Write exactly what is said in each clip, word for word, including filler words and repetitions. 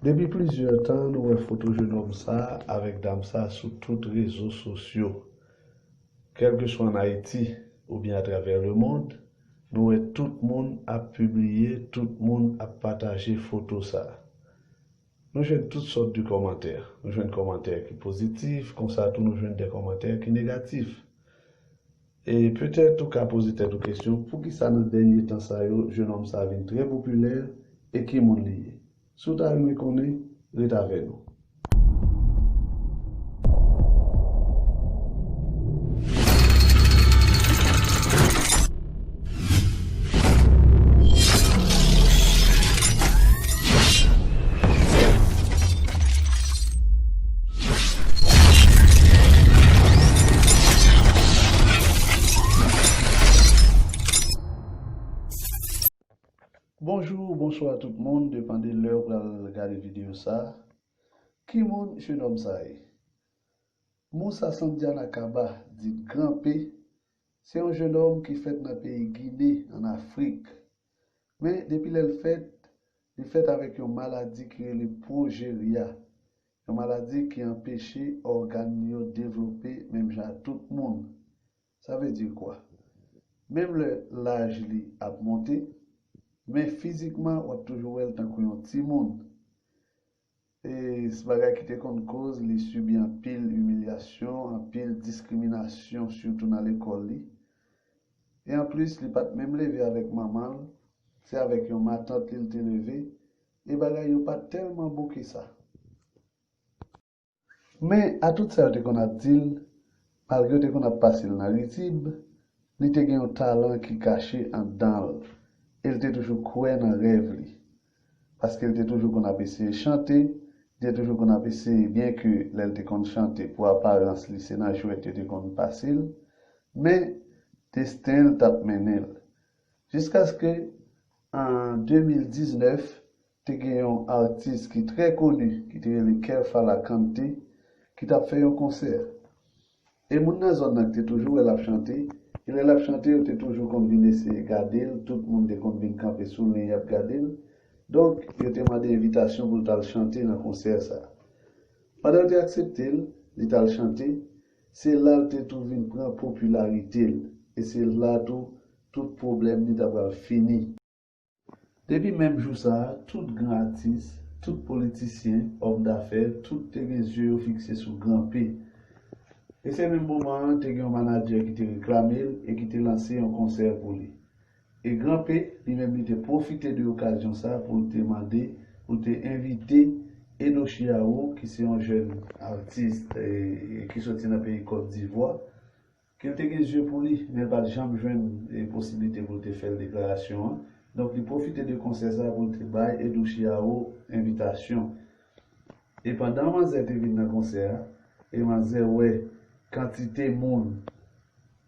Depi plizyè tan, nou wè foto jenòm sa a avèk dam sa a sou tout rezo sosyo. Kèlkeswa ann Ayiti oubyen atravè lemonn, nou wè tout moun ap pibliye, tout moun ap pataje foto sa a. Nou jwenn tout sòt de kòmantè. Nou jwenn kòmantè ki pozitif, konsa tou nou jwenn de kòmantè ki negatif. E petèt ou ka poze tèt ou kesyon, poukisa nan dènye tan sa yo, jenòm sa a vin trè popilè e ki moun li ye? Si w ta renmen konnen, ret avè nou. Bonjou, bonswa tout moun, depann de lè ou pral gade videyo sa. Ki moun jenòm sa ye? Moussa Sandiana Kaba, dit Gran P, se yon jenòm ki fèt nan peyi Gine, ann Afrik. Men, depi lè l fèt, li fèt avèk yon maladi ki rele pwojerya, yon maladi ki anpeche ògàn yo devlope menm jan ak tout moun. Sa vle di kwa? Menm lè laj li ap monte, men fizikman, w ap toujou wè l tankou yon timoun. E se bagay ki te konn koz li sibi anpil imilyasyon, anpil diskriminasyon, sitou nan lekòl li. E anplis, li pa t menm leve avèk manman l, se avèk yon matant li l te leve, e bagay yo pa t tèlman bon ke sa. Men, a tout sa yo te konn ap di l, malgre yo te konn ap pase l nan ritib, li te gen yon talan ki kache anndan l, e l te toujou kwè nan rèv li. Paske l te toujou konn ap eseye chante, li te toujou konn ap eseye, byenke lè l te konn chante, pou aparans li, se nan jwèt yo te konn pase l, men desten l t ap mennen l. Jiskaske, an de mil diznèf, te gen yon atis ki trè koni, ki te rele Kefala Kante, ki t ap fè yon konsè. E moun nan zòn nan ki te toujou wè l ap chante, e lè l ap chante, yo te toujou konn vin eseye gade l, tout moun te konn vin kanpe sou li, y ap gade l. Donk, yo te mande envitasyon pou l t al chante nan konsè sa a. Pandan yo te aksepte l, li t al chante, se la l te tou vin pran popilarite l, e se la tou tout pwoblèm li ta pral fini. Depi menm jou sa a, tout gran atis, tout politisyen, òm dafè, tout te gen zye yo fikse sou Gran P. E se menm moman an, te gen yon manadjè ki te reklame l e ki te lanse yon konsè pou li. E Gran P, li menm, li te pwofite de okazyon sa a pou l te mande, pou l te envite Edo Chiawo, ki se yon jèn atis, e, ki soti nan peyi Kòt Divwa, ke l te gen zye pou li, men l pa t janm jwenn, e, posiblite pou l te fè l deklarasyon an. Donk, li pwofite de konsè sa a pou l te bay Edo Chiawo envitasyon. E pandan manzè te vin nan konsè a, e manzè wè kantite moun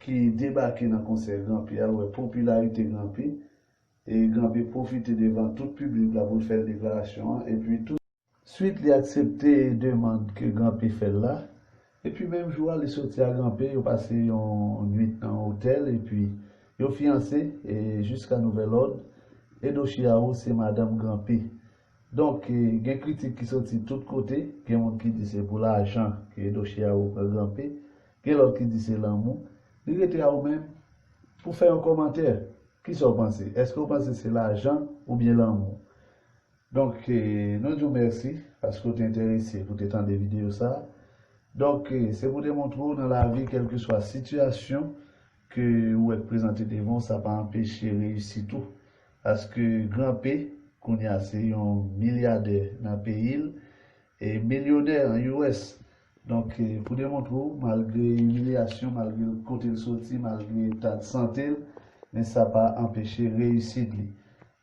ki debake nan konsè Gran P a, l wè popilarite Gran P, e Gran P pwofite devan tout piblik la pou l fè l deklarasyon an, epi tou swit li aksepte demann ke Gran P fè l la. Epi menm jou a, li soti a Gran P, yo pase yon nwit nan otèl, epi yo fiyanse, e jiska nouvèl òd, Edo Chiawo se madanm Gran P. Donk, e, gen kritik ki soti tout kote, gen moun ki di se pou lajan ke Edo Chiawo pran Gran P, gen lòt ki di se lanmou. Li rete a ou menm pou fè yon kòmantè. Kisa w panse? Èske w panse se lajan oubyen lanmou? Donk, e, nou di w mèsi paske w te enterese pou te tande videyo sa a. Donk, e, se pou demontre w nan lavi, kèlkeswa sitiyasyon ke ou wè k prezante devan w, sa pa anpeche reyisit ou. Paske Gran P, kounye a, se yon milyadè nan peyi l, e milyonè an U S. Donk, e, pou demontre w, malgre imilyasyon, malgre kote l soti, malgre eta de sante l, men sa pa anpeche reyisit li.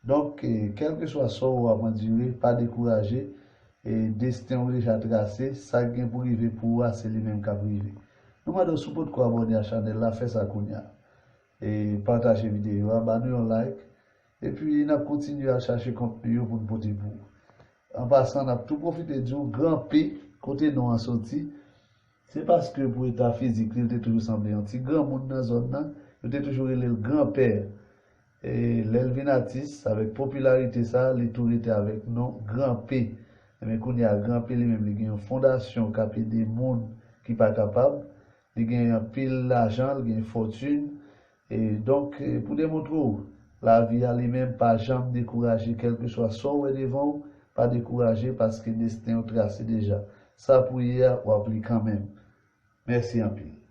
Donk, e, kèlkeswa sa w ap andire, pa dekouraje, e, desten w deja trase, sa k gen pou rive pou ou a, se li menm k ap rive. Nou mande w, si w potko abòne a chanèl la, fè sa kounye a. E pataje videyo a, ba nou yon like, epi n ap kontinye al chache kontni yo pou n pote pou ou. An pasan, n ap tou pwofite di w, Gran P, kote non an soti, se paske pou eta fizik li, li te toujou sanble yon ti granmoun nan zòn nan, yo te toujou rele l Gran Pè. E lè l vin atis, avèk popilarite sa, li tou rete avèk non Gran P. Ebyen, kounye a, Gran P li menm, li gen yon fondasyon k ap ede moun ki pa kapab. Li gen anpil lajan, li gen fòtin. E donk, e, pou demontre w, lavi a li menm pa janm dekouraje, kèlkeswa sa w wè devan w, pa dekouraje paske desten w trase deja. Sa pou ye a, w ap li kanmenm. Mèsi anpil.